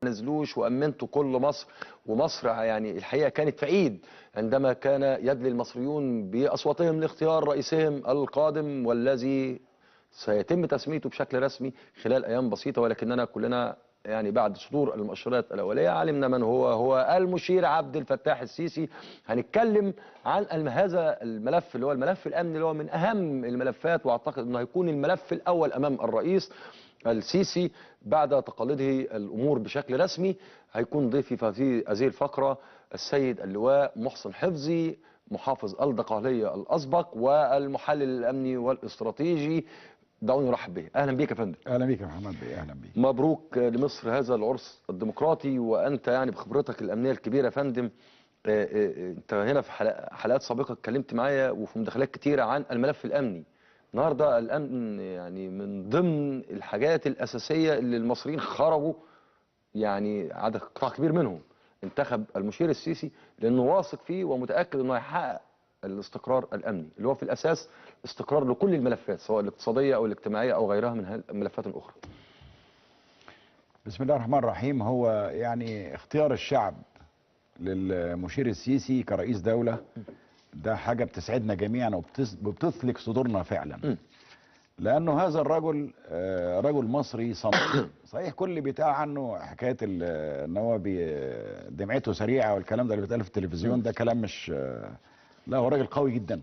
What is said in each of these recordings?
نزلوش وأمنتوا كل مصر. ومصر يعني الحقيقة كانت في عيد عندما كان يدلي المصريون بأصواتهم لاختيار رئيسهم القادم، والذي سيتم تسميته بشكل رسمي خلال أيام بسيطة. ولكننا كلنا يعني بعد صدور المؤشرات الأولية علمنا من هو، هو المشير عبد الفتاح السيسي. هنتكلم عن هذا الملف اللي هو الملف الأمني، اللي هو من أهم الملفات، وأعتقد أنه هيكون الملف الأول أمام الرئيس السيسي بعد تقليده الأمور بشكل رسمي. هيكون ضيفي في هذه الفقرة السيد اللواء محسن حفظي، محافظ الدقهلية الأسبق والمحلل الأمني والاستراتيجي. دعوني ارحب به. اهلا بيك يا فندم. اهلا بيك يا محمد بيه. اهلا بيك. مبروك لمصر هذا العرس الديمقراطي. وانت يعني بخبرتك الامنية الكبيرة يا فندم، انت هنا في حلقات سابقه اتكلمت معايا وفي مداخلات كتيرة عن الملف الامني. النهارده الامن يعني من ضمن الحاجات الاساسية اللي المصريين خرجوا، يعني عدد قطاع كبير منهم انتخب المشير السيسي لانه واثق فيه ومتاكد انه هيحقق الاستقرار الأمني، اللي هو في الأساس استقرار لكل الملفات سواء الاقتصادية أو الاجتماعية أو غيرها من الملفات الأخرى. بسم الله الرحمن الرحيم. هو يعني اختيار الشعب للمشير السيسي كرئيس دولة ده حاجة بتسعدنا جميعا وبتثلج صدورنا فعلا، لأنه هذا الرجل رجل مصري صميم. صحيح كل بيتقال عنه حكاية ان هو دمعته سريعة والكلام ده اللي بيتقال في التلفزيون، ده كلام مش، لا هو راجل قوي جدا.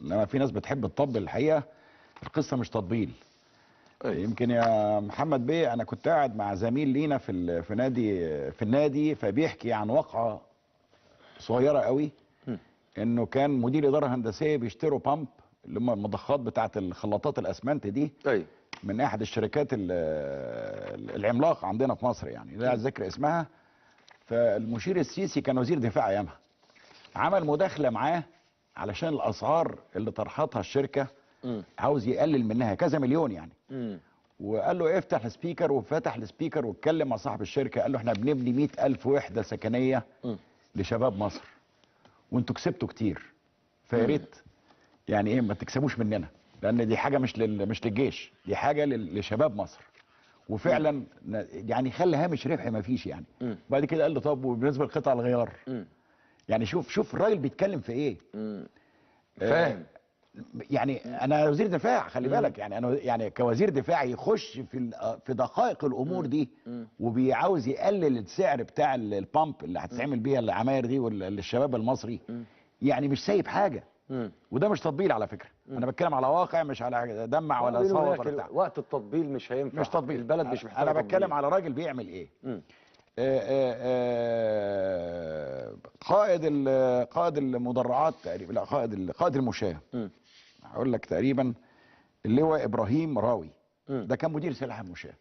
انما في ناس بتحب تطبل، الحقيقة القصة مش تطبيل. يمكن يا محمد بيه انا كنت قاعد مع زميل لينا في في نادي في النادي، فبيحكي عن واقعه صغيرة قوي، انه كان مدير ادارة هندسية بيشتروا pump اللي هم المضخات بتاعه الخلاطات الاسمنت دي، من احد الشركات العملاقة عندنا في مصر، يعني لا ذكر اسمها. فالمشير السيسي كان وزير دفاع ايامها، عمل مداخله معاه علشان الاسعار اللي طرحتها الشركة عاوز يقلل منها كذا مليون يعني. وقال له افتح ال speaker، وفتح ال speaker واتكلم مع صاحب الشركة، قال له احنا بنبني 100,000 وحده سكنية لشباب مصر، وانتوا كسبتوا كتير، فيا ريت يعني ايه ما تكسبوش مننا، لان دي حاجة مش مش للجيش، دي حاجة لشباب مصر. وفعلا يعني خلى هامش ربح ما فيش يعني. بعد كده قال له طب وبالنسبة لقطع الغيار، يعني شوف الراجل بيتكلم في ايه. فاهم يعني. انا وزير دفاع خلي بالك، يعني انا يعني كوزير دفاع يخش في دقائق الامور دي، وبيعاوز يقلل السعر بتاع ال pump اللي هتتعمل بيها العماير دي للشباب المصري، يعني مش سايب حاجة. وده مش تطبيل على فكرة، انا بتكلم على واقع، مش على دمع ولا صوت ولا بتاع. وقت التطبيل مش هينفع، مش تطبيل، البلد مش محتاجه. انا بتكلم على راجل بيعمل ايه. قائد المدرعات تقريبا، لا قائد المشاة هقول لك تقريبا، اللواء ابراهيم راوي، ده كان مدير سلاح المشاة.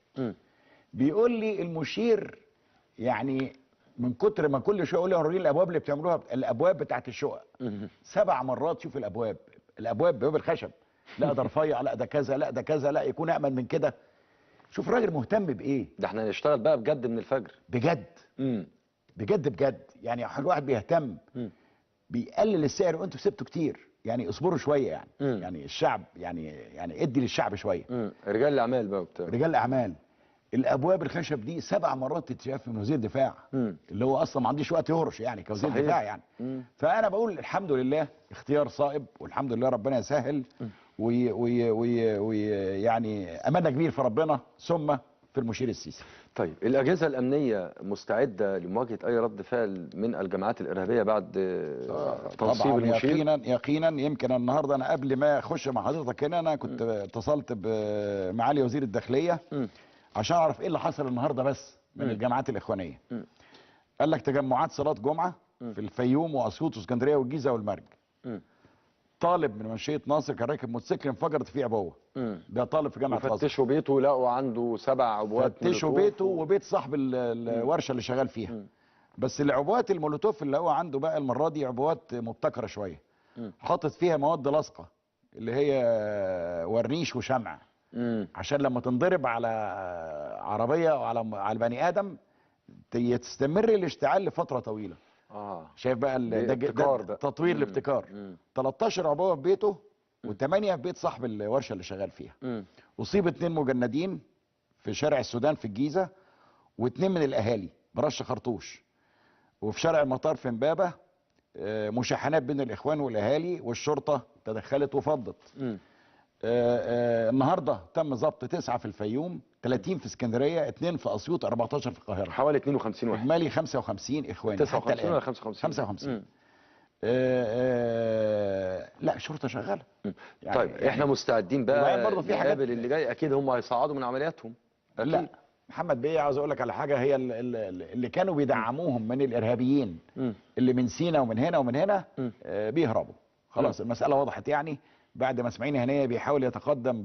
بيقول لي المشير يعني من كتر ما كل شوية يقول لي وريني الابواب اللي بتعملوها، الابواب بتاعت الشقق 7 مرات شوف الابواب، الابواب باب الخشب، لا ده رفيع، لا ده كذا، لا ده كذا، لا يكون امن من كده. شوف الراجل مهتم بايه. ده احنا نشتغل بقى بجد من الفجر، بجد. بجد بجد يعني الواحد بيهتم، بيقلل السعر، وانتوا سبتوا كتير يعني، اصبروا شوية يعني. يعني الشعب يعني ادي للشعب شوية. رجال الاعمال بقى وبتاع، رجال الاعمال. الابواب الخشب دي 7 مرات تتشاف من وزير دفاع، اللي هو اصلا ما عنديش وقت يهرش يعني كوزير دفاع يعني. فانا بقول الحمد لله اختيار صائب، والحمد لله ربنا يسهل، وي وي وي وي يعني املنا كبير في ربنا ثم في المشير السيسي. طيب الاجهزة الامنية مستعدة لمواجهة اي رد فعل من الجماعات الارهابية بعد تنصيب المشير؟ يقينا يقينا. يمكن النهارده انا قبل ما اخش مع حضرتك هنا انا كنت اتصلت بمعالي وزير الداخلية عشان اعرف ايه اللي حصل النهارده بس من الجماعات الاخوانيه. قال لك تجمعات صلاة جمعه في الفيوم واسيوط واسكندريه والجيزه والمرج. طالب من منشيه ناصر كان راكب موتوسيكل انفجرت فيه عبوة. ده طالب في جامعه الازهر. فتشوا بيته لقوا عنده 7 عبوات. فتشوا بيته وبيت صاحب الورشة اللي شغال فيها. بس العبوات المولوتوف اللي هو عنده بقى المرة دي عبوات مبتكره شوية، حاطط فيها مواد لاصقه اللي هي ورنيش وشمع، عشان لما تنضرب على عربية او على بني ادم تستمر الاشتعال لفترة طويلة. شايف بقى ده تطوير الابتكار. 13 عبوة في بيته و8 في بيت صاحب الورشة اللي شغال فيها. اصيب 2 مجندين في شارع السودان في الجيزة، و2 من الاهالي برش خرطوش. وفي شارع المطار في امبابه مشاحنات بين الاخوان والاهالي، والشرطة تدخلت وفضت. النهارده تم ضبط 9 في الفيوم، 30 في اسكندرية، 2 في اسيوط، 14 في القاهرة. حوالي 52 واحد. اجمالي 55 اخواني. 59 ولا 55؟ 55. لا الشرطة شغالة. يعني طيب احنا مستعدين بقى برضه في حاجات اللي جاي، اكيد هم هيصعدوا من عملياتهم. أكيد. لا محمد بيه عاوز اقول لك على حاجة، هي اللي كانوا بيدعموهم من الارهابيين اللي من سينا ومن هنا ومن هنا بيهربوا خلاص. المسالة وضحت يعني، بعد ما اسماعيل هنيه بيحاول يتقدم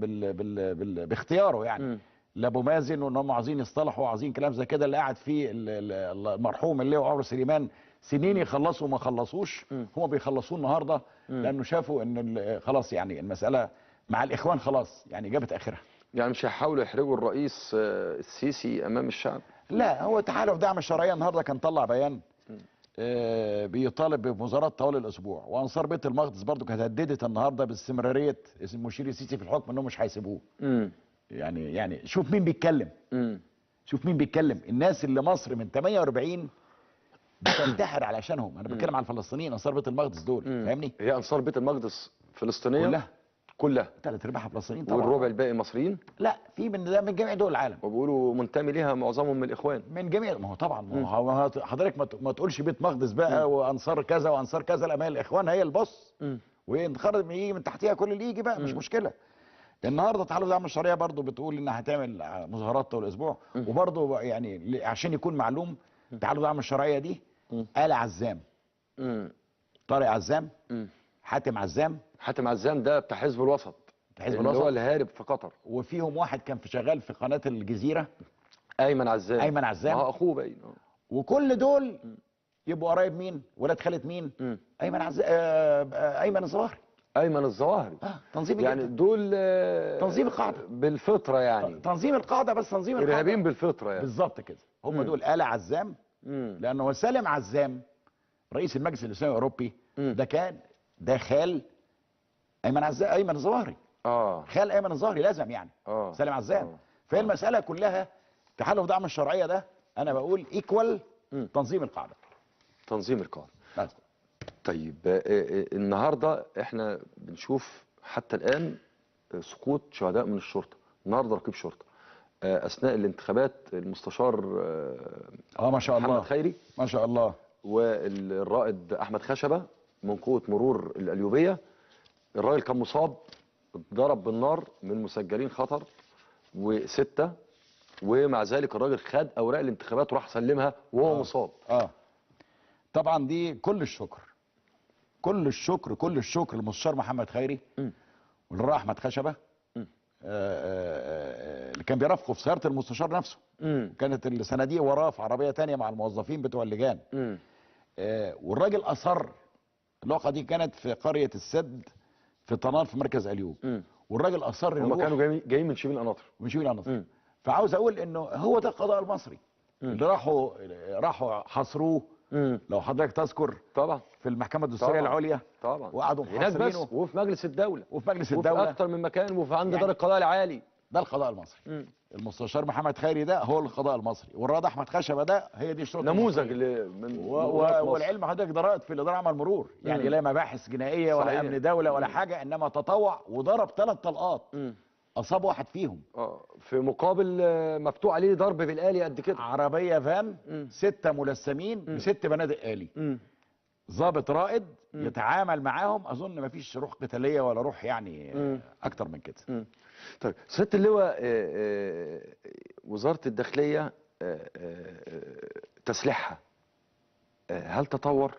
باختياره يعني لابو مازن، وان هم عايزين يصطلحوا وعايزين كلام زي كده، اللي قاعد فيه المرحوم اللي هو عمرو سليمان سنين يخلصوا وما خلصوش، هم بيخلصوه النهارده لانه شافوا ان خلاص يعني المسالة مع الاخوان خلاص يعني جابت اخرها. يعني مش هيحاولوا يحرجوا الرئيس السيسي امام الشعب؟ لا، هو تحالف دعم الشرعية النهارده كان طلع بيان بيطالب بمظاهرات طوال الاسبوع، وانصار بيت المقدس برضو كانت هددت النهارده باستمراريه المشير السيسي في الحكم انهم مش هيسيبوه. يعني شوف مين بيتكلم. شوف مين بيتكلم، الناس اللي مصر من 48 بتنتحر علشانهم. انا بتكلم على الفلسطينيين، انصار بيت المقدس دول، فاهمني؟ هي انصار بيت المقدس فلسطينية كلها، ثلاث ارباعها فلسطينيين طبعا، والربع الباقي مصريين. لا، في من ده من جميع دول العالم، وبيقولوا منتمي ليها معظمهم من الاخوان، من جميع. ما هو طبعا، ما هو حضرتك ما تقولش بيت مقدس بقى وانصار كذا وانصار كذا، لا، ما هي الاخوان هي البص، وينخرط يجي من تحتيها كل اللي يجي بقى، مش مشكلة. النهارده تحالف دعم الشرعية برضو بتقول انها هتعمل مظاهرات طول الاسبوع، وبرضو يعني عشان يكون معلوم، تحالف دعم الشرعية دي آل عزام، طارق عزام، حاتم عزام. حاتم عزام ده بتاع حزب الوسط، حزب الوسط اللي هو الهارب في قطر، وفيهم واحد كان في شغال في قناة الجزيرة، ايمن عزام. ايمن عزام ما هو اخوه باين. وكل دول يبقوا قرايب مين؟ ولاد خالة مين؟ ايمن عزام، ايمن الظواهري. ايمن الظواهري تنظيم يعني جدا. دول تنظيم القاعدة بالفطرة، يعني تنظيم القاعدة، بس تنظيم القاعدة ارهابيين بالفطرة يعني، بالظبط كده. هم دول آل عزام، لانه سالم عزام رئيس المجلس الاسلامي الاوروبي ده كان ده خال ايمن عزام، ايمن الظواهري. خال ايمن الظواهري لازم يعني سالم عزام. فهي المسالة كلها تحالف دعم الشرعية ده، انا بقول equal تنظيم القاعدة. تنظيم القاعدة. طيب النهارده احنا بنشوف حتى الان سقوط شهداء من الشرطة، النهارده رقيب شرطه اثناء الانتخابات، المستشار ما شاء الله محمد خيري، ما شاء الله، والرائد احمد خشبه من قوة مرور القليوبيه. الراجل كان مصاب، اتضرب بالنار من مسجلين خطر و6، ومع ذلك الراجل خد اوراق الانتخابات وراح سلمها وهو مصاب. طبعا دي كل الشكر، كل الشكر، كل الشكر للمستشار محمد خيري والراء احمد خشبه، اللي كان بيرافقه في سيارة المستشار نفسه. كانت الصناديق وراه في عربية ثانية مع الموظفين بتوع اللجان. والراجل اصر. الواقعة دي كانت في قرية السد في طنان في مركز اليوب. والراجل اصر. هم كانوا جايين من شبين القناطر. من شبين القناطر. فعاوز اقول انه هو ده القضاء المصري اللي راحوا حصروه. لو حضرتك تذكر طبعا في المحكمة الدستورية العليا طبعا، وقعدوا محاصرينه، وفي مجلس الدولة، وفي مجلس الدولة، وفي اكتر من مكان، وفي عند دار القضاء العالي. ده القضاء المصري. المستشار محمد خيري ده هو القضاء المصري، والرائد احمد خشبه ده هي دي الشرطة، نموذج من والعلم حضرتك ده رائد في الادارة العامة المرور، يعني لا مباحث جنائية ولا امن دولة ولا حاجة، انما تطوع وضرب 3 طلقات. اصاب واحد فيهم في مقابل مفتوح عليه ضرب بالآلي قد كده، عربية فان، 6 ملثمين ب6 بنادق آلي، ضابط رائد يتعامل معاهم. اظن مفيش روح قتالية ولا روح يعني اكتر من كده. طيب سيادة اللواء، وزارة الداخلية تسليحها هل تطور؟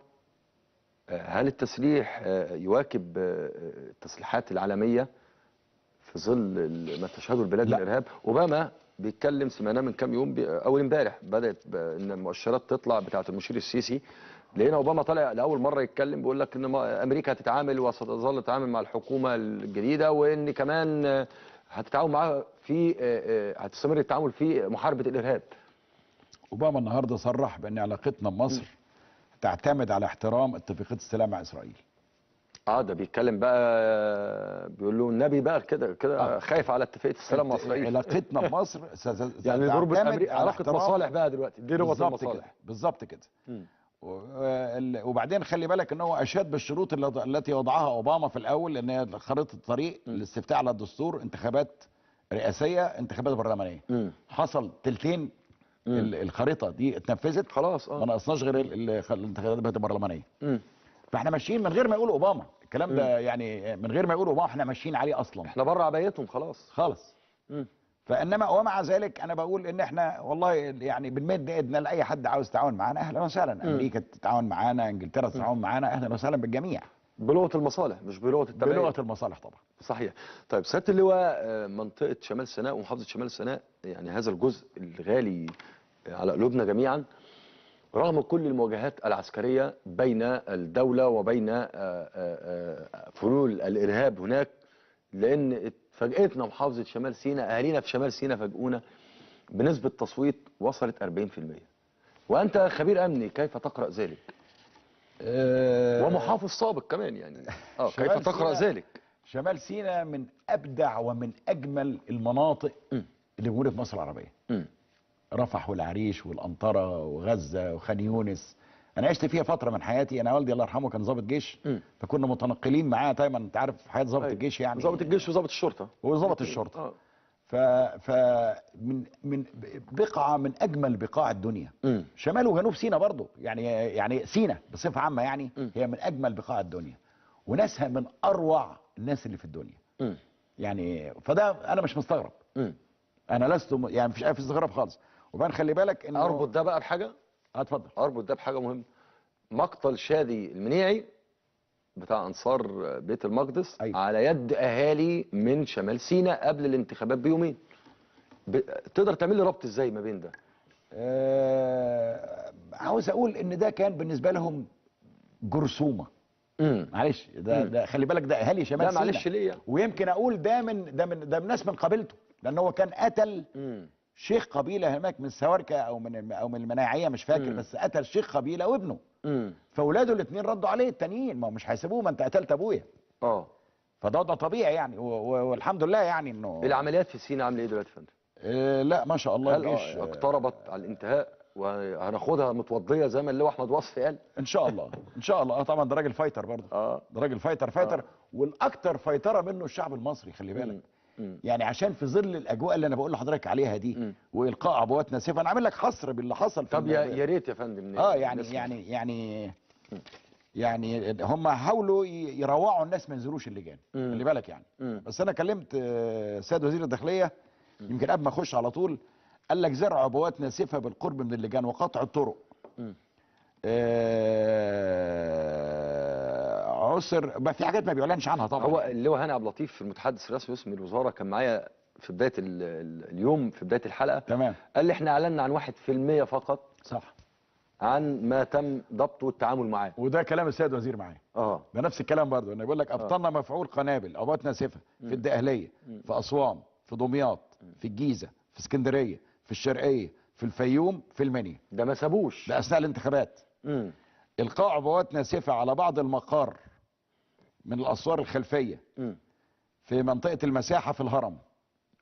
هل التسليح يواكب التسليحات العالمية في ظل ما تشهده البلاد من الارهاب؟ اوباما بيتكلم، سمعناه من كام يوم، اول امبارح بدات ان المؤشرات تطلع بتاعه المشير السيسي، لقينا اوباما طالع لاول مرة يتكلم بيقول لك ان امريكا هتتعامل وستظل تتعامل مع الحكومة الجديدة، وان كمان هتتعاون معاها في هتستمر التعامل في محاربة الارهاب. اوباما النهارده صرح بان علاقتنا بمصر تعتمد على احترام اتفاقية السلام مع اسرائيل. ده بيتكلم بقى، بيقول له النبي بقى كده كده خايف على اتفاقية السلام مع اسرائيل. علاقتنا بمصر يعني ضربه امريكا، علاقة مصالح بقى دلوقتي، دي لغة المصالح بالظبط كده. وبعدين خلي بالك ان هو اشاد بالشروط التي وضعها اوباما في الاول، لان هي خريطة الطريق الاستفتاء على الدستور، انتخابات رئاسيه، انتخابات برلمانية. حصل تلتين الخريطة دي اتنفذت خلاص، ما ناقصناش غير الانتخابات البرلمانية. فاحنا ماشيين من غير ما يقول اوباما الكلام ده، يعني من غير ما يقول اوباما احنا ماشيين عليه اصلا، احنا بره عبايتهم خلاص خالص. فانما ومع ذلك انا بقول ان احنا والله يعني بنمد ايدنا لاي حد عاوز يتعاون معانا، اهلا وسهلا. امريكا تتعاون معانا، انجلترا تتعاون معانا، اهلا وسهلا بالجميع. بلغه المصالح مش بلغه التبعية. بلغه المصالح طبعا. صحيح. طيب سيادة اللواء، منطقة شمال سيناء ومحافظة شمال سيناء، يعني هذا الجزء الغالي على قلوبنا جميعا، رغم كل المواجهات العسكرية بين الدولة وبين فلول الارهاب هناك، لان فاجئتنا محافظة شمال سيناء، اهالينا في شمال سيناء فاجئونا بنسبة تصويت وصلت 40%. وانت خبير امني، كيف تقرا ذلك؟ ومحافظ سابق كمان يعني، كيف تقرا ذلك؟ شمال سيناء من ابدع ومن اجمل المناطق اللي موجودة في مصر العربية. رفح والعريش والقنطره وغزة وخان يونس، انا عشت فيها فترة من حياتي. انا والدي الله يرحمه كان ضابط جيش، فكنا متنقلين معاه دايما، انت عارف حياة ضابط الجيش يعني، ضابط الجيش وضابط الشرطة وضابط الشرطة. ف من بقعة من اجمل بقاع الدنيا. شمال وجنوب سينا برضو، يعني سينا بصفة عامة يعني هي من اجمل بقاع الدنيا، وناسها من اروع الناس اللي في الدنيا. يعني فده انا مش مستغرب. انا لست يعني مفيش اي استغراب خالص. وبعدين خلي بالك انه اربط ده بقى بحاجة. اتفضل. اربط ده بحاجة مهمة، مقتل شادي المنيعي بتاع انصار بيت المقدس، أيوة، على يد اهالي من شمال سيناء قبل الانتخابات بيومين. تقدر تعمل لي ربط ازاي ما بين ده؟ عاوز اقول ان ده كان بالنسبة لهم جرثومة. معلش ده خلي بالك ده اهالي شمال سيناء. معلش ليه يعني؟ ويمكن اقول ده من ناس من قبيلته، لان هو كان قتل شيخ قبيلة هناك من السواركه او من المناعية مش فاكر، بس قتل شيخ قبيلة وابنه. فاولاده الاثنين ردوا عليه التانيين، ما هو مش هيسيبوه، ما انت قتلت ابويا. فده طبيعي يعني، والحمد لله يعني انه العمليات في سيناء عامله ايه دلوقتي يا فندم؟ لا ما شاء الله الجيش اقتربت على الانتهاء، وهناخدها متوضيه زي ما اللواء احمد وصفي قال ان شاء الله. ان شاء الله. طبعا ده راجل fighter برضه. ده راجل fighter والاكثر فايتره منه الشعب المصري، خلي بالك. يعني عشان في ظل الاجواء اللي انا بقول لحضرتك عليها دي، والقاء عبوات ناسفة، انا عامل لك حصر باللي حصل. طب يا ريت يا فندم. يعني يعني يعني يعني هم حاولوا يروعوا الناس ما ينزلوش اللجان، خلي بالك يعني. بس انا كلمت السيد وزير الداخلية يمكن قبل ما اخش على طول، قال لك زرع عبوات ناسفة بالقرب من اللجان وقطع الطرق. عسر بقى في حاجات ما بيعلنش عنها طبعا. هو اللواء هاني عبد اللطيف المتحدث الرسمي باسم الوزارة كان معايا في بداية اليوم، في بداية الحلقة، تمام، قال لي احنا اعلنا عن 1% فقط، صح، عن ما تم ضبطه والتعامل معاه. وده كلام السيد وزير معايا. ده نفس الكلام برضه، انه بيقول لك ابطلنا مفعول قنابل عبوات ناسفة في الدقهليه، في اسوان، في دمياط، في الجيزة، في اسكندرية، في الشرقية، في الفيوم، في المنيا. ده ما سابوش، ده اثناء الانتخابات. القاء عبوات ناسفة على بعض المقار من الاسوار الخلفية في منطقة المساحة في الهرم،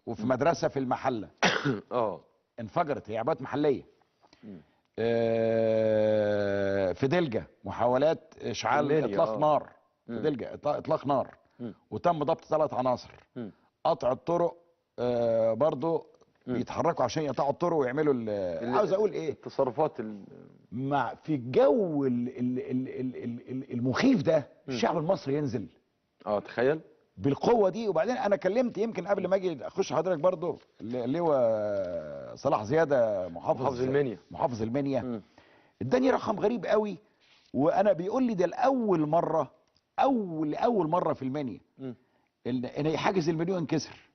وفي مدرسه في المحلة. انفجرت، هي عبوات محليه. في دلجه محاولات اشعال اطلاق نار في دلجه، اطلاق نار، وتم ضبط 3 عناصر. قطع الطرق برضو بيتحركوا عشان يقطعوا الطرق ويعملوا عاوز اقول ايه، التصرفات مع في الجو المخيف ده الشعب المصري ينزل. تخيل بالقوة دي. وبعدين انا كلمت يمكن قبل ما اجي اخش حضرتك برضو اللواء صلاح زيادة محافظ المنيا، محافظ المنيا، اداني رقم غريب قوي، وانا بيقول لي ده لاول مرة، اول مرة في المنيا ان حاجز المليون انكسر،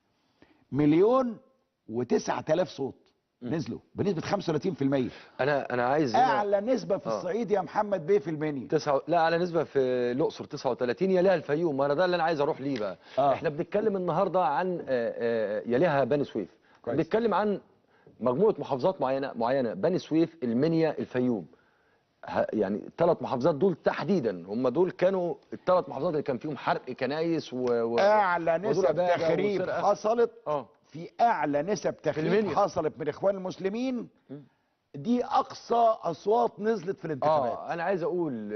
1,009,000 صوت نزلوا بنسبة 35%. انا عايز اعلى نسبه في الصعيد يا محمد بيه في المنيا. لا، اعلى نسبه في الاقصر 39، يليها الفيوم. ما انا ده اللي انا عايز اروح ليه بقى. احنا بنتكلم النهارده عن يليها بني سويف. بنتكلم عن مجموعة محافظات معينة، بني سويف، المنيا، الفيوم. يعني الثلاث محافظات دول تحديدا هم دول كانوا الثلاث محافظات اللي كان فيهم حرق كنايس اعلى نسب تخريب حصلت. في اعلى نسب تخريب حصلت من الاخوان المسلمين. دي اقصى اصوات نزلت في الانتخابات. انا عايز اقول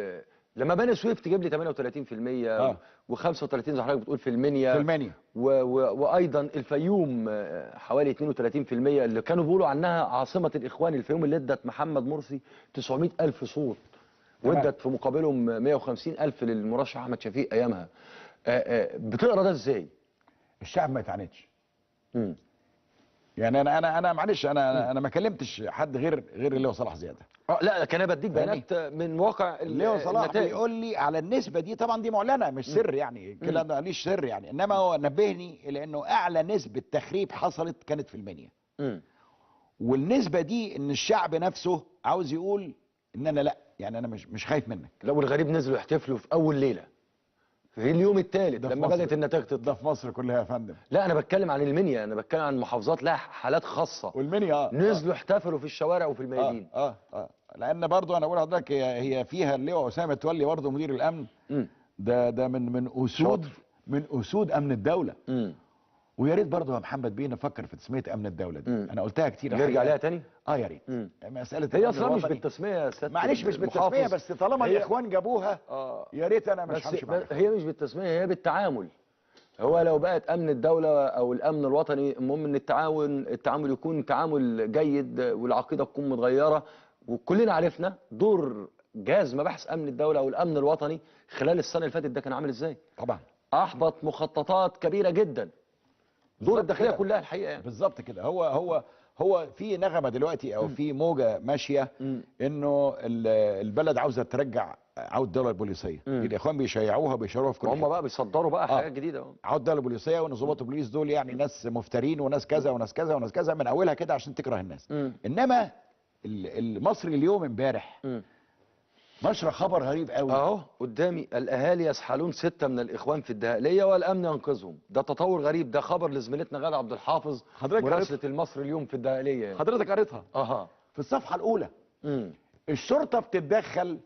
لما بني سويف تجيب لي 38% و35 زي حضرتك بتقول في المنيا، في المنيا وايضا الفيوم حوالي 32% اللي كانوا بيقولوا عنها عاصمة الاخوان. الفيوم اللي ادت محمد مرسي 900,000 صوت، وادت في مقابلهم 150,000 للمرشح احمد شفيق ايامها. بتقرا ده ازاي؟ الشعب ما يتعاندش. يعني انا معلش انا ما كلمتش حد غير اللي هو صلاح زيادة. لا كان انا بديك بيانات من واقع اللي هو صلاح بيقول لي على النسبة دي، طبعا دي معلنة مش سر يعني، كلام ده ليش سر يعني، انما هو نبهني الى انه اعلى نسبه تخريب حصلت كانت في المنيا. والنسبه دي ان الشعب نفسه عاوز يقول ان انا لا، يعني انا مش خايف منك. لا والغريب نزلوا يحتفلوا في اول ليلة في اليوم الثالث لما بدات النتائج تطلع. ده في مصر كلها يا فندم. لا انا بتكلم عن المنيا، انا بتكلم عن محافظات لها حالات خاصة. والمنيا نزلوا احتفلوا في الشوارع وفي الميادين. لان برضو انا اقول لحضرتك هي فيها اللواء اسامة تولي برضو مدير الامن. ده من اسود، من اسود امن الدولة. ويا ريت برضو يا محمد بيه نفكر في تسميه امن الدولة دي. انا قلتها كتير. نرجع ليها تاني؟ يا ريت. مسالة هي اصلا مش بالتسميه يا سيادة، معلش مش بالتسميه، بس طالما الاخوان جابوها يا ريت. انا مش همشي معاك. هي مش بالتسميه، هي بالتعامل. هو لو بقت امن الدولة او الامن الوطني، المهم ان التعامل يكون تعامل جيد والعقيدة تكون متغيرة. وكلنا عرفنا دور جهاز مباحث امن الدولة او الامن الوطني خلال السنة اللي فاتت ده كان عامل ازاي. طبعا احبط مخططات كبيرة جدا، دور الداخلية كلها الحقيقة يعني. بالظبط كده. هو في نغمة دلوقتي او في موجه ماشية انه البلد عاوزه ترجع عود الدولة البوليسيه. الاخوان بيشيعوها وبيشيروها في كل هم بقى بيصدروا بقى حاجات جديدة. عود الدولة البوليسيه، وان ضباط البوليس دول يعني ناس مفترين وناس كذا وناس كذا وناس كذا من اولها كده عشان تكره الناس. انما المصري اليوم امبارح نشر خبر غريب قوي اهو قدامي. الاهالي يسحلون 6 من الاخوان في الدهقليه والامن ينقذهم. ده تطور غريب، ده خبر لزميلتنا غاده عبد الحافظ مراسله المصري اليوم في الدهقليه يعني. حضرتك قريتها؟ في الصفحة الاولى. الشرطة بتتدخل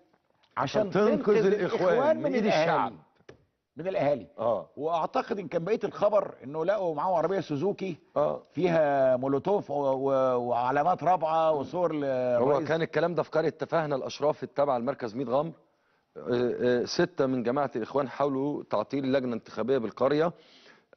عشان تنقذ الاخوان من ايد الشعب، من الاهالي. واعتقد ان كان بقية الخبر انه لقوا معاهم عربية سوزوكي فيها مولوتوف وعلامات رابعه وصور. هو كان الكلام ده في قرية تفاهنا الاشراف التابعة لمركز ميت غمر. 6 من جماعة الاخوان حاولوا تعطيل لجنة انتخابية بالقريه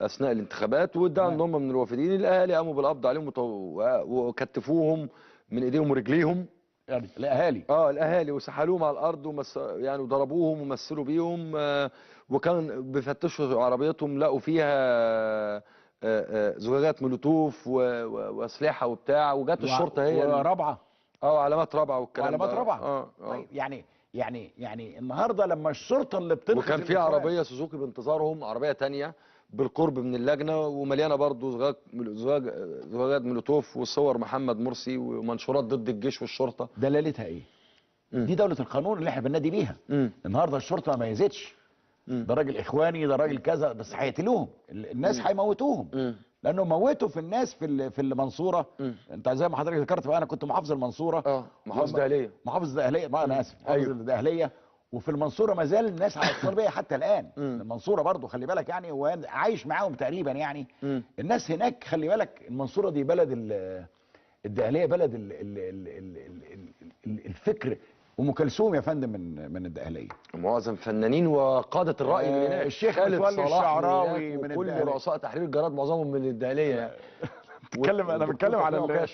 اثناء الانتخابات، وادعوا ان هم من الوافدين. الاهالي قاموا بالقبض عليهم وكتفوهم من ايديهم ورجليهم، يعني الاهالي الاهالي، وسحلوهم على الارض يعني وضربوهم ومثلوا بيهم. وكان بيفتشوا عربيتهم لقوا فيها زجاجات مولوتوف واسلحه وبتاع، وجت الشرطة هي ورابعه علامات رابعه والكلام ده، علامات رابعه. طيب يعني النهارده لما الشرطة اللي بتنقذ، وكان في عربية سوزوكي بانتظارهم، عربية ثانية بالقرب من اللجنة ومليانة برضه زجاجات مولوتوف وصور محمد مرسي ومنشورات ضد الجيش والشرطة. دلالتها ايه؟ دي دولة القانون اللي احنا بننادي بيها. النهارده الشرطة ما ميزتش، ده راجل اخواني، ده راجل كذا، بس هيقتلوهم الناس، هيموتوهم، لانه موتوا في الناس في المنصورة. انت زي ما حضرتك ذكرت بقى، انا كنت محافظ المنصورة، محافظ دهليه، محافظ دهليه، ما انا اسف، محافظ الدهليه. وفي المنصورة ما زال الناس على اتصال بيا حتى الان. المنصورة برضو خلي بالك يعني، وعايش معاهم تقريبا يعني. الناس هناك خلي بالك، المنصورة دي بلد الدهليه، بلد الفكر. ام كلثوم يا فندم من الدقهليه، معظم فنانين وقادة الراي من هناك، الشيخ متولي الشعراوي من الدقهليه، كل رؤساء تحرير الجرائد معظمهم من الدقهليه. بتكلم انا بتكلم على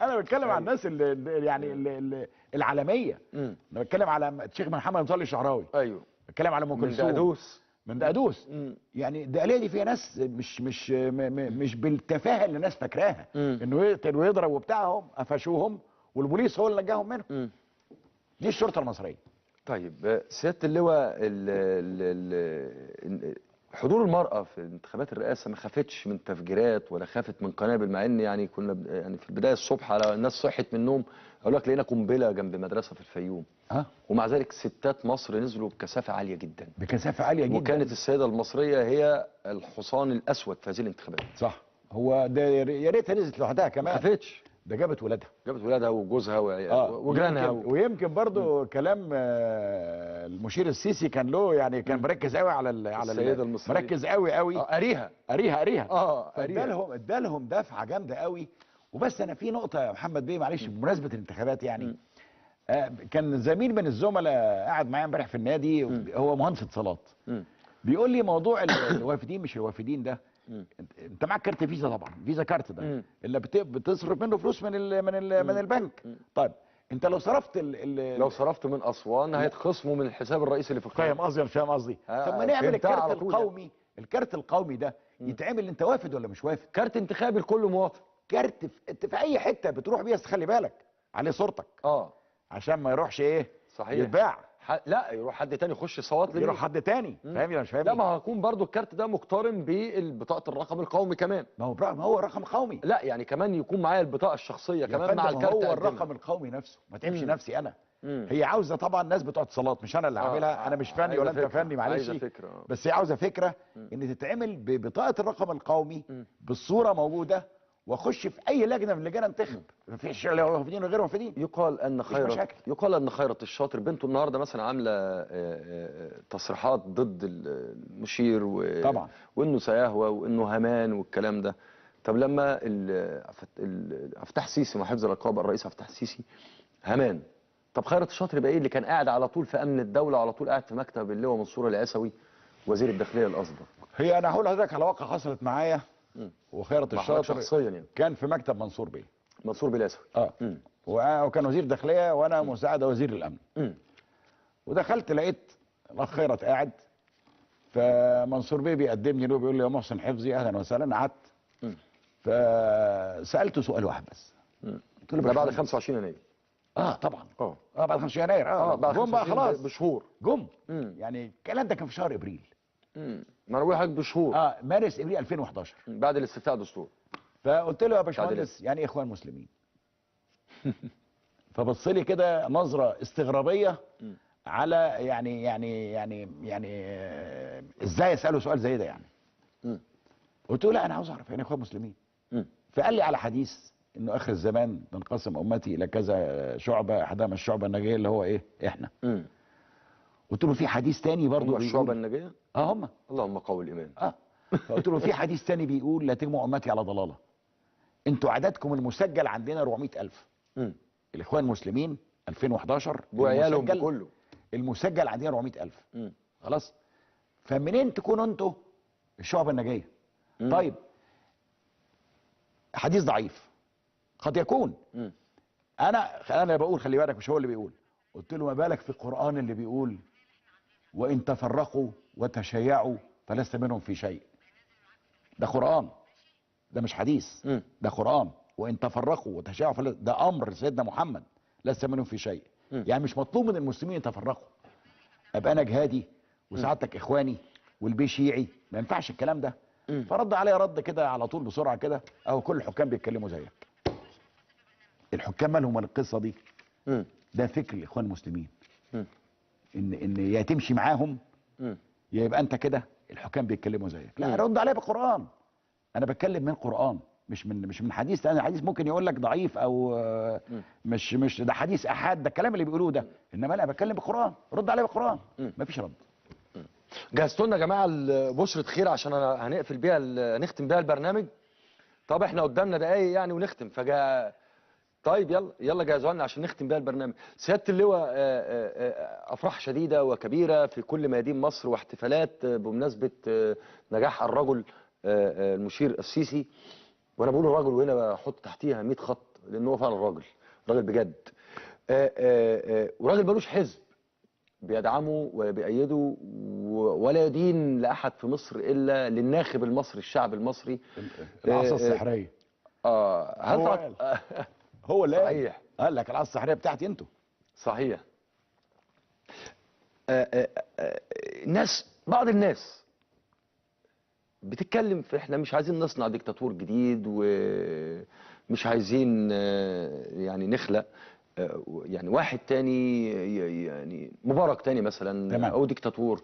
انا بتكلم على الناس اللي يعني اللي العالمية. انا بتكلم على الشيخ محمد متولي الشعراوي، ايوه، بتكلم على ام كلثوم من دقدوس، من دقدوس. يعني الدقهليه دي فيها ناس مش مش مش بالتفاهه اللي الناس فاكراها، انه يقتل ويضرب وبتاعهم، قفشوهم والبوليس هو اللي نجاهم منهم. دي الشرطة المصرية. طيب سيادة اللواء، حضور المراة في انتخابات الرئاسة ما خافتش من تفجيرات ولا خافت من قنابل، مع ان يعني كنا يعني في البداية الصبح على الناس صحت من النوم قالوا لك لقينا قنبلة جنب مدرسه في الفيوم. ومع ذلك ستات مصر نزلوا بكثافة عالية جدا، بكثافة عالية جدا، وكانت السيدة المصرية هي الحصان الاسود في هذه الانتخابات. صح، هو ده يا ريتها نزلت لوحدها كمان، ما خافتش. ده جابت ولادها، جابت ولادها وجوزها وجيرانها. ويمكن برضو كلام المشير السيسي كان له يعني، كان مركز قوي على السيدة المصرية، مركز قوي قوي. قاريها قاريها قاريها. قاريها. ادالهم دفعه جامدة قوي. وبس انا في نقطة يا محمد بيه معلش بمناسبة الانتخابات يعني، كان زميل من الزملاء قاعد معايا امبارح في النادي، هو مهندس اتصالات، بيقول لي موضوع الوافدين مش الوافدين ده، انت معاك كارت فيزا طبعا، فيزا كارت ده اللي بتصرف منه فلوس من ال من ال من البنك. طيب انت لو صرفت لو صرفت من اسوان هيتخصموا من الحساب الرئيسي اللي في القاهرة. فاهم قصدي مش فاهم قصدي؟ طب ما نعمل الكارت القومي، الكارت القومي ده يتعمل انت وافد ولا مش وافد، كارت انتخابي لكل مواطن، كارت في اي حتة بتروح بيه، بس خلي بالك عليه صورتك عشان ما يروحش ايه، صحيح، يتباع. لا يروح حد تاني يخش صوت ليه، يروح حد تاني. فاهمني ولا مش فاهمني؟ لا ما هكون برضو الكارت ده مقترن ببطاقه الرقم القومي كمان. ما هو الرقم القومي. لا يعني كمان يكون معايا البطاقة الشخصية كمان مع الكارت. هو الرقم القومي نفسه، ما تعبش نفسي انا. هي عاوزه طبعا ناس بتوع اتصالات، مش انا اللي هعملها، انا مش فني ولا انت فني معلش، بس هي عاوزه فكرة ان تتعمل ببطاقه الرقم القومي بالصورة موجودة، واخش في اي لجنة من اللجان انتخب، مفيش لا وافدين وغير وافدين. يقال ان خيرت الشاطر بنته النهارده مثلا عامله تصريحات ضد المشير طبعا، وانه سيهوى وانه همان والكلام ده. طب لما فتح سيسي مع حفظ الرقابة الرئيس فتح سيسي همان، طب خيرت الشاطر يبقى ايه اللي كان قاعد على طول في امن الدولة، على طول قاعد في مكتب اللواء منصور العسوي وزير الداخلية الاسبق؟ هي انا هقول لحضرتك على واقعه حصلت معايا وخيرت الشاطر شخصيا يعني. كان في مكتب منصور بيه، منصور بيه العسوي، وكان وزير داخلية وانا مساعد وزير الامن. ودخلت لقيت الاخ خيرت قاعد، فمنصور بيه بيقدمني له بيقول لي يا محسن حفظي اهلا وسهلا. قعدت فسالته سؤال واحد بس، قلت له ده بعد 25 يناير. طبعا بعد 25 يناير، بعد جم بقى خلاص بشهور جم. يعني الكلام ده كان في شهر ابريل، ما انا بقول لحضرتك بشهور، مارس ابريل 2011 بعد الاستفتاء الدستور. فقلت له يا باشمهندس يعني ايه اخوان مسلمين؟ فبص لي كده نظره استغرابيه على يعني يعني يعني يعني ازاي اساله سؤال زي ده يعني. قلت له لا انا عاوز اعرف يعني اخوان مسلمين. فقال لي على حديث انه اخر الزمان تنقسم امتي الى كذا شعبه، احدها الشعبة الناجية اللي هو ايه احنا. قلت له في حديث تاني برضه الشعبة الناجية؟ هم اللهم قوي الايمان. فقلت له في حديث تاني بيقول لا تجمع امتي على ضلاله. انتوا عددكم المسجل عندنا 400,000. الاخوان المسلمين 2011 وعيالهم كله المسجل عندنا 400,000. خلاص، فمنين تكونوا انتوا الشعبة الناجية؟ طيب حديث ضعيف قد يكون. انا بقول خلي بالك مش هو اللي بيقول. قلت له ما بالك في القرآن اللي بيقول وإن تفرقوا وتشيعوا فلست منهم في شيء. ده قرآن، ده مش حديث، ده قرآن. وإن تفرقوا وتشيعوا فلست، ده أمر سيدنا محمد، لست منهم في شيء. يعني مش مطلوب من المسلمين يتفرقوا. أبقى أنا جهادي وسعادتك إخواني والبي شيعي، ما ينفعش الكلام ده. فرد عليا رد كده على طول بسرعة كده، أهو كل الحكام بيتكلموا زيك. الحكام مالهم من القصة دي؟ ده فكر الإخوان المسلمين، ان يا تمشي معاهم يا يبقى انت كده الحكام بيتكلموا زيك. لا رد عليا بالقران، انا بتكلم من قران مش من حديث، لان الحديث ممكن يقول لك ضعيف او مش ده حديث احاد، ده الكلام اللي بيقولوه ده، انما انا بتكلم بالقران، رد عليا بالقران. مفيش رد. جهزتوا لنا يا جماعة بشرة خير عشان هنقفل بيها، هنختم بيها البرنامج. طب احنا قدامنا دقايق يعني ونختم، فجاء طيب يلا يلا جهزوا لنا عشان نختم بيها البرنامج. سيادة اللواء، افراح شديدة وكبيره في كل ميادين مصر واحتفالات بمناسبة نجاح الرجل المشير السيسي. وانا بقول الرجل وهنا بحط تحتيها 100 خط، لان هو فعلا راجل، راجل بجد، وراجل ملوش حزب بيدعمه ولا بيأيده ولا يدين لأحد في مصر إلا للناخب المصري، الشعب المصري. العصا السحرية. هل هو اللي صحيح قال لك العصا السحرية بتاعتي انتوا. صحيح. ناس، بعض الناس بتتكلم في احنا مش عايزين نصنع ديكتاتور جديد، ومش عايزين يعني نخلق يعني واحد تاني، يعني مبارك تاني مثلا. تمام. او ديكتاتور.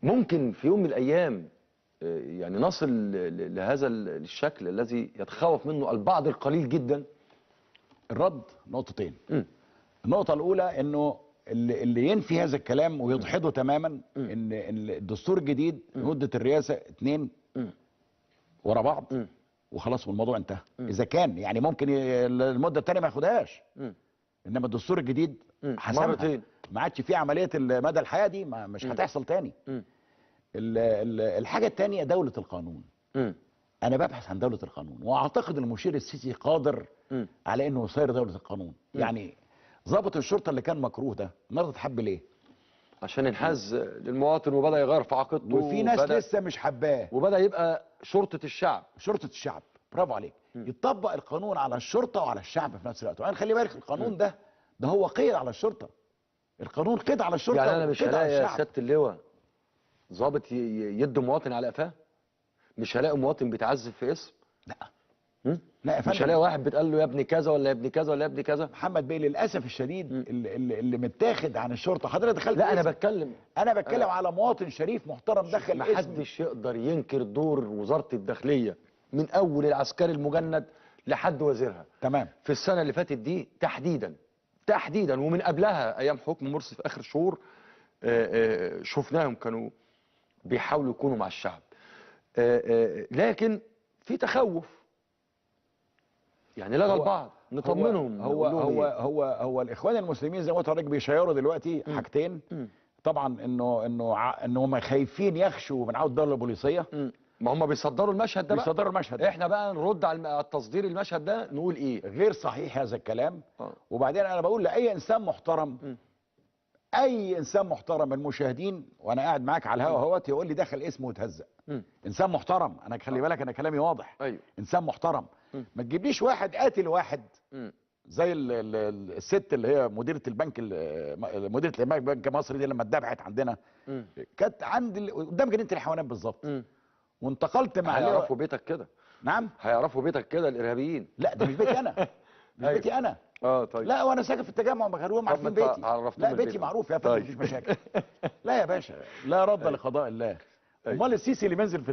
ممكن في يوم من الايام يعني نصل لهذا الشكل الذي يتخوف منه البعض القليل جدا. الرد نقطتين. النقطة الاولى انه اللي ينفي هذا الكلام ويدحضه تماما ان الدستور الجديد مده الرئاسة 2 ورا بعض وخلاص والموضوع انتهى. اذا كان يعني ممكن المدة الثانية ما ياخدهاش، انما الدستور الجديد حسمها، ما عادش في عملية مدى الحياة دي، ما مش هتحصل تاني. الحاجة الثانية دولة القانون. انا ببحث عن دولة القانون، واعتقد المشير السيسي قادر على انه يصير دولة القانون. يعني ضابط الشرطة اللي كان مكروه ده النهارده اتحب ليه؟ عشان انحاز للمواطن وبدا يغير في عقيدته، وفي ناس لسه مش حباه، وبدا يبقى شرطه الشعب. شرطه الشعب، برافو عليك. يطبق القانون على الشرطة وعلى الشعب في نفس الوقت. وبعدين خلي بالك القانون ده هو قيد على الشرطة. القانون قيد على الشرطة. يعني انا مش هلاقي يا سيادة اللواء ضابط يدي مواطن على قفاه؟ مش هلاقي مواطن بيتعذب في اسم؟ لا. لا يا فندم، مش هلاقي واحد بتقال له يا ابني كذا ولا يا ابني كذا ولا يا ابني كذا. محمد بيه للاسف الشديد اللي متاخد عن الشرطة، حضرتك دخلت. لا انا بتكلم، انا على مواطن شريف محترم دخل اسم. محدش يقدر ينكر دور وزارة الداخلية من اول العسكري المجند لحد وزيرها. تمام. في السنة اللي فاتت دي تحديدا ومن قبلها ايام حكم مرسي في اخر شهور، شفناهم كانوا بيحاولوا يكونوا مع الشعب، لكن في تخوف يعني لدى البعض. نطمنهم. هو هو هو هو الاخوان المسلمين زي ما قلت لحضرتك بيشيروا دلوقتي حاجتين. طبعا انه انه هم خايفين يخشوا من عوده الدولة البوليسيه. ما هم بيصدروا المشهد ده بقى. بيصدروا المشهد ده. احنا بقى نرد على التصدير المشهد ده نقول ايه؟ غير صحيح هذا الكلام. وبعدين انا بقول لاي انسان محترم، اي انسان محترم من المشاهدين وانا قاعد معاك على الهوا اهوت يقول لي دخل اسمه وتهزق. انسان محترم، انا خلي بالك انا كلامي واضح. أيوه. انسان محترم. ما تجيبليش واحد قاتل واحد زي الست اللي هي مديره البنك، مديره البنك المصري دي لما اتذبحت عندنا، كانت عند قدام جنينة الحيوانات بالظبط. وانتقلت مع هيعرفوا بيتك كده. نعم، هيعرفوا بيتك كده الارهابيين. لا ده مش بيتي انا. مش بيتي انا. طيب. لا وانا ساكن في التجمع، مغروم عارفين بيتي. لا بيتي معروف يا فندم. مفيش مشاكل. لا يا باشا، لا رد لقضاء الله. امال السيسي اللي بينزل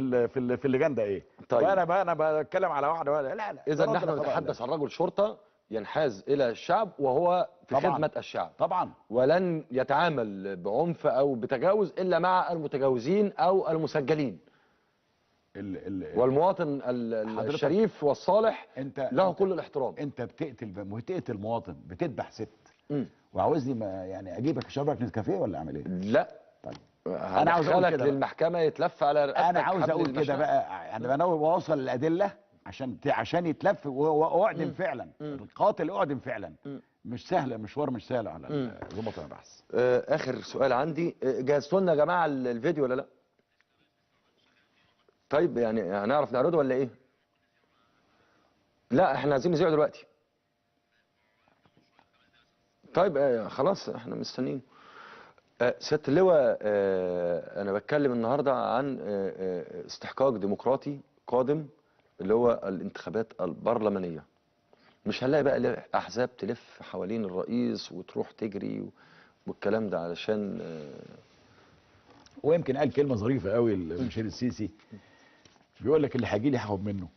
في اللجان ده ايه؟ طيب. انا بقى انا بتكلم على واحدة. لا لا، اذا نحن نتحدث عن رجل شرطه ينحاز الى الشعب وهو في طبعاً. خدمة الشعب طبعا، ولن يتعامل بعنف او بتجاوز الا مع المتجاوزين او المسجلين. والمواطن الشريف والصالح انت له كل الاحترام. انت بتقتل مواطن، بتذبح ست، وعاوزني يعني اجيبك اشربك نسكافيه ولا اعمل ايه؟ لا طيب انا عاوز اقول كده للمحكمة يتلف على رقبتك. انا عاوز اقول كده بقى، يعني انا بوصل الادلة عشان يتلف واعدم فعلا. القاتل اعدم فعلا. مش سهلة، مشوار مش سهل على ظبط البحث. اخر سؤال عندي، جهزتوا لنا يا جماعة الفيديو ولا لا؟ طيب يعني هنعرف نعرضه ولا ايه؟ لا احنا عايزين نذيعه دلوقتي. طيب خلاص احنا مستنيين. سيادة اللواء، انا بتكلم النهارده عن استحقاق ديمقراطي قادم اللي هو الانتخابات البرلمانية. مش هنلاقي بقى احزاب تلف حوالين الرئيس وتروح تجري والكلام ده، علشان ويمكن قال كلمة ظريفة قوي المشير السيسي، بيقول لك اللي هيجي لي هاخد منه.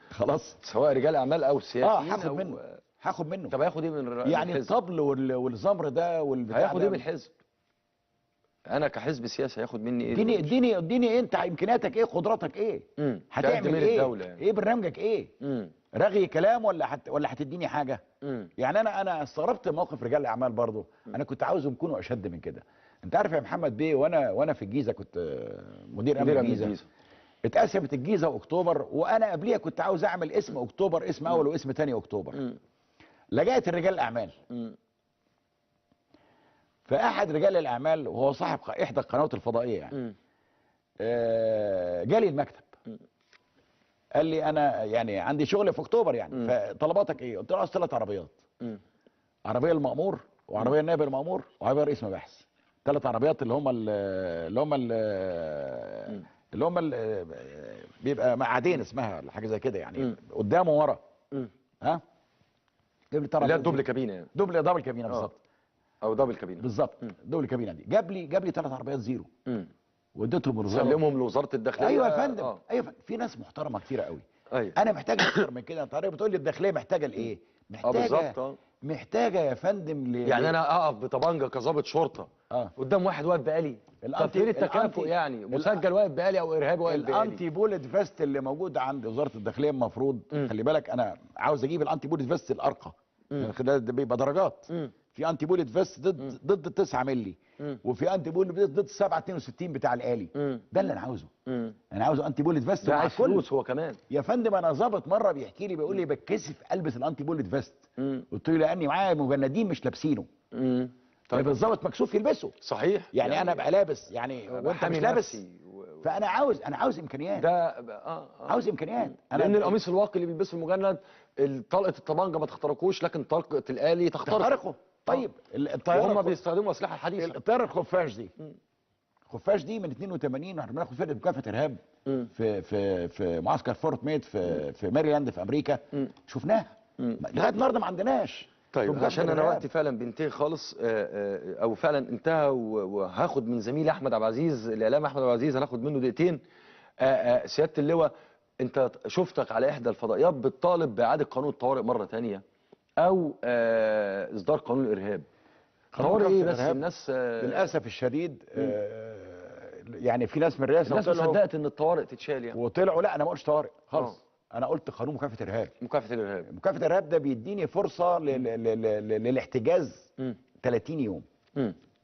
خلاص، سواء رجال اعمال او سياسيين. هاخد منه، هاخد منه. طب هياخد ايه من يعني الطبل والزمر ده والبتاع؟ هياخد ايه من الحزب؟ انا كحزب سياسي هياخد مني ايه؟ اديني اديني انت امكانياتك ايه، قدراتك ايه، هتعمل ايه الدولة يعني؟ ايه برنامجك ايه؟ رغي كلام ولا هتديني حاجة؟ يعني انا استغربت موقف رجال الاعمال برضو. انا كنت عاوزهم يكونوا اشد من كده. انت عارف يا محمد بيه، وانا في الجيزة كنت مدير امن الجيزة. اتقسمت الجيزة واكتوبر، وانا قبليها كنت عاوز اعمل اسم اكتوبر، اسم اول واسم ثاني اكتوبر. لجأت الرجال الاعمال. فاحد رجال الاعمال وهو صاحب احدى القنوات الفضائية يعني، جالي المكتب. قال لي انا يعني عندي شغل في اكتوبر يعني، فطلباتك ايه؟ قلت له عاوز 3 عربيات. عربية المأمور، وعربية النائب المأمور، وعربية رئيس مباحث. 3 عربيات اللي هم بيبقى مقعدين اسمها ولا حاجة زي كده يعني، قدام وورا. ها؟ جاب لي 3 لا double كابينه يعني. double كابينه بالظبط. او double كابينه بالظبط. double كابينه دي جاب لي 3 عربيات زيرو. واديتهم الوزارة، سلمهم لوزارة الداخلية. ايوه يا فندم. ايوه، في ناس محترمه كتيرة قوي. أيوة. انا محتاج اكتر من كده. انت بتقول لي الداخلية محتاجه لايه؟ محتاجه محتاجه يا فندم يعني انا اقف بطبنجه كظابط شرطه قدام واحد واقف بآلي؟ طب فين التكافؤ يعني؟ مسجل واقف بآلي او ارهابي واقف بآلي. ال anti bullet vest اللي موجود عند وزارة الداخلية المفروض، خلي بالك انا عاوز اجيب ال anti bullet vest الارقى، ده بيبقى درجات. في anti bullet vest ضد 9 مللي، وفي anti bullet vest ضد 7.62 بتاع الآلي. ده اللي انا عاوزه. انا عاوز anti bullet vest. ده عايز فلوس هو كمان يا فندم. انا ظابط مرة بيحكي لي بيقول لي بتكسف البس ال anti bullet vest. قلت له لاني معايا مجندين مش لابسينه. طيب الظابط مكسوف يلبسه. صحيح. يعني انا ابقى لابس يعني وانت مش لابس. فانا عاوز، انا عاوز امكانيات. ده عاوز امكانيات. لان القميص الواقي اللي بيلبسه المجند طلقه الطبنجه ما تخترقوش، لكن طلقه الآلي تخترقه. طيب الطيارة، وهم بيستخدموا اسلحة حديثه. الطيارة الخفاش دي، الخفاش دي من 82 واحنا بناخد فرقه مكافحة ارهاب في في في معسكر فورت ميد في ماريلاند في امريكا. شفناها لغاية النهارده ما عندناش. طيب عشان انا وقتي فعلا بينتهي خالص، او فعلا انتهى، وهاخد من زميلي احمد عبد العزيز الاعلام احمد عبد العزيز، هناخد منه دقيقتين. سيادة اللواء، انت شفتك على احدى الفضائيات بتطالب باعادة قانون الطوارئ مرة ثانية، او اصدار قانون الارهاب. طوارئ ايه بس الناس للاسف الشديد يعني في ناس من الرئاسة الناس ما صدقت ان الطوارئ تتشال يعني، وطلعوا لا انا ما قلتش طوارئ خالص. انا قلت قانون مكافحة الارهاب. مكافحة الارهاب، مكافحة الارهاب ده بيديني فرصة للاحتجاز 30 يوم.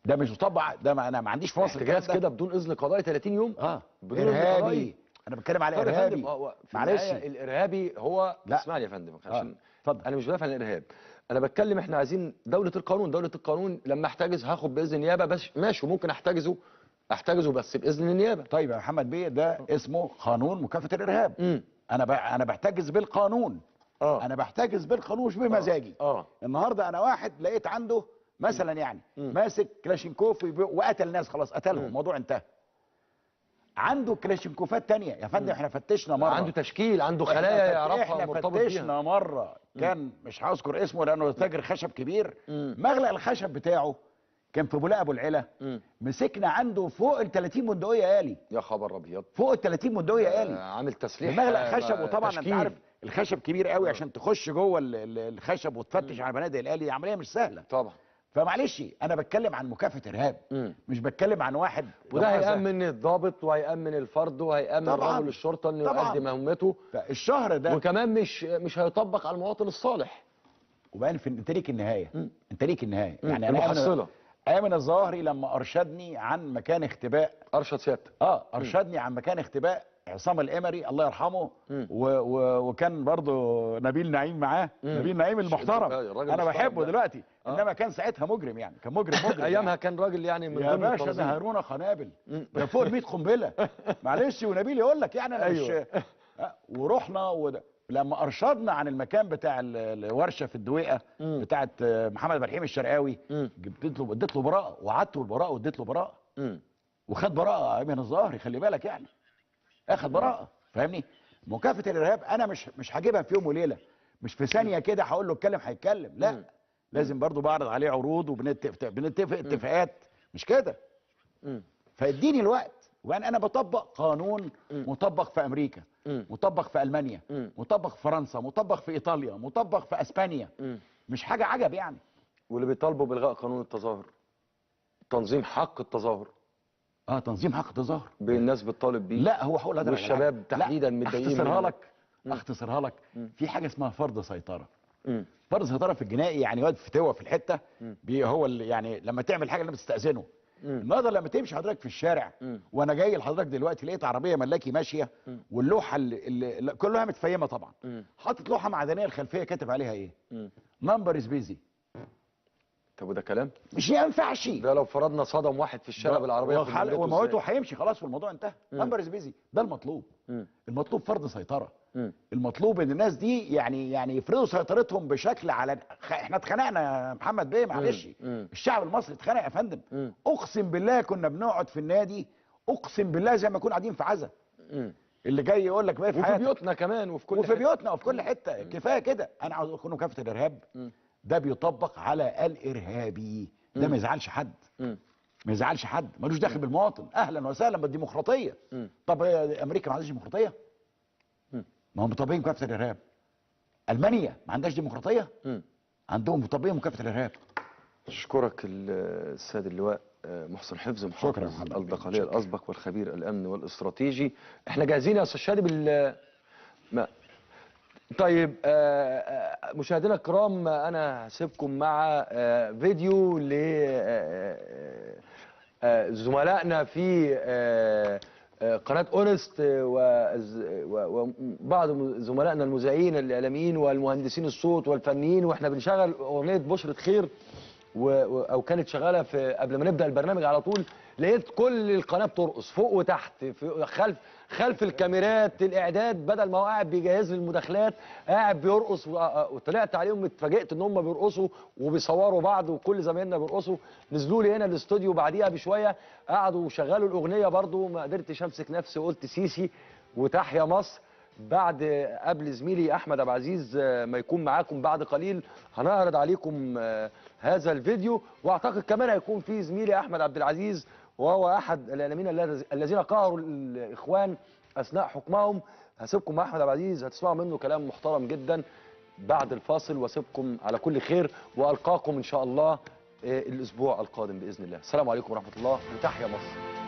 ده مش مطبق، ده ما انا ما عنديش في مصر احتجاز كده بدون اذن قضائي 30 يوم. بدون اذن قضائي. انا بتكلم على ارهابي. معلش الارهابي هو، اسمعني يا فندم عشان اتفضل. انا مش بدافع عن الارهاب، انا بتكلم احنا عايزين دولة القانون. دولة القانون لما احتجز هاخد باذن نيابة بس، ماشي، وممكن احتجزه بس باذن النيابة. طيب يا محمد بيه، ده اسمه قانون مكافحة الارهاب. انا بحتجز بالقانون. انا بحتجز بالقانون مش بمزاجي. النهارده انا واحد لقيت عنده مثلا يعني ماسك كلاشينكوف وقتل ناس، خلاص قتلهم، الموضوع انتهى. عنده كلاشينكوفات تانية يا فندم. احنا فتشنا مرة، عنده تشكيل، عنده خلايا يعرفها مرتبط بيها. احنا فتشنا مرة، كان مش هذكر اسمه لانه تاجر خشب كبير، مغلق الخشب بتاعه كان في بولاق ابو العلا. مسكنا عنده فوق ال 30 بندقية آلي. يا خبر ابيض، فوق ال 30 بندقية آلي، عامل تسليح مغلق خشب. وطبعا انت عارف الخشب كبير قوي، عشان تخش جوه الخشب وتفتش على بنادق الآلي عملية مش سهلة طبعا. فمعلش انا بتكلم عن مكافحة ارهاب، مش بتكلم عن واحد. وده هيأمن الضابط وهيأمن الفرد وهيأمن رجل الشرطة انه يؤدي مهمته الشهر ده، وكمان مش هيطبق على المواطن الصالح. وبقى انت ليك النهاية، انت ليك النهاية يعني. المحصلة ايمن الظاهري لما ارشدني عن مكان اختباء، ارشد سيادتك، ارشدني عن مكان اختباء عصام القمري الله يرحمه، وكان برضه نبيل نعيم معاه. نبيل نعيم المحترم انا بحبه دلوقتي، انما كان ساعتها مجرم يعني، كان مجرم ايامها يعني. كان راجل يعني من يا باشا ده هارونا قنابل، ده فوق 100 قنبلة معلش. ونبيل يقول لك يعني انا مش ورحنا لما ارشدنا عن المكان بتاع الورشة في الدويقه بتاعه محمد برحيم الشرقاوي، جبت له، اديت له براءه، وعدته البراءة واديت له براءه، وخد براءه ايمن الظاهري، خلي بالك يعني اخد براءه. فاهمني؟ مكافحة الارهاب انا مش هجيبها في يوم وليلة، مش في ثانية كده هقول له اتكلم هيتكلم، لا لازم برضو بعرض عليه عروض وبنتفق اتفاقات، مش كده؟ فاديني الوقت. وانا بطبق قانون مطبق في امريكا، مطبق في المانيا، مطبق في فرنسا، مطبق في ايطاليا، مطبق في اسبانيا، مش حاجة عجب يعني. واللي بيطالبوا بالغاء قانون التظاهر، تنظيم حق التظاهر. تنظيم حق التظاهر الناس بتطالب بيه. لا هو هقول لحضرتك، والشباب تحديدا متضايقين. اختصرها لك، في حاجة اسمها فرض سيطرة. فرض سيطرة في الجنائي يعني واد فتوه في الحتة، هو اللي يعني لما تعمل حاجة لازم تستاذنه. النهارده لما تمشي حضرتك في الشارع، وانا جاي لحضرتك دلوقتي لقيت عربية ملاكي ماشية، واللوحه اللي كلها متفيمه طبعا، حاطط لوحة معدنية الخلفية كاتب عليها ايه؟ number is busy. طب وده كلام؟ مش ينفعش. ده لو فرضنا صدم واحد في الشارع بالعربية وموته هيمشي خلاص والموضوع انتهى. number is busy، ده المطلوب. المطلوب فرض سيطرة. المطلوب ان الناس دي يعني يفرضوا سيطرتهم بشكل على احنا اتخنقنا يا محمد بيه، معلش. الشعب المصري اتخنق يا فندم. اقسم بالله كنا بنقعد في النادي، اقسم بالله زي ما كنا قاعدين في عزا. اللي جاي يقول لك بقى في حياتك، وفي بيوتنا كمان، وفي كل وفي بيوتنا وفي كل حتة. كفاية كده. انا عاوز اقول مكافحة الارهاب ده بيطبق على الارهابي، ده ما يزعلش حد، ما يزعلش حد، ملوش دخل بالمواطن. اهلا وسهلا بالديمقراطية. طب امريكا ما عندهاش ديمقراطية؟ ما هم مطبقين مكافحة الارهاب. المانيا ما عندهاش ديمقراطية؟ عندهم تطبيق مكافحة الارهاب. اشكرك السيد اللواء محسن حفظ، محافظ الدقهليه الاسبق والخبير الامن والاستراتيجي. احنا جاهزين يا استاذ شادي بال ما. طيب مشاهدينا الكرام، انا هسيبكم مع فيديو ل زملائنا في قناة اونست وبعض زملائنا المذيعين الاعلاميين والمهندسين الصوت والفنيين، واحنا بنشغل اغنية بشرة خير او كانت شغالة في قبل ما نبدا البرنامج على طول، لقيت كل القناة بترقص فوق وتحت، في خلف الكاميرات، الاعداد بدل ما هو قاعد بيجهز للمداخلات قاعد بيرقص، وطلعت عليهم اتفاجئت ان هم بيرقصوا وبيصوروا بعض وكل زمايلنا بيرقصوا. نزلوا لي هنا الاستوديو بعديها بشوية قعدوا وشغلوا الاغنية برضو، ما قدرتش امسك نفسي وقلت سيسي وتحيا مصر. بعد قبل زميلي احمد عبد العزيز ما يكون معاكم بعد قليل هنعرض عليكم هذا الفيديو، واعتقد كمان هيكون في زميلي احمد عبد العزيز وهو احد الاعلاميين الذين قهروا الاخوان اثناء حكمهم. هسيبكم مع احمد عبد العزيز، هتسمعوا منه كلام محترم جدا بعد الفاصل، واسيبكم على كل خير والقاكم ان شاء الله الاسبوع القادم باذن الله. السلام عليكم ورحمة الله وتحيا مصر.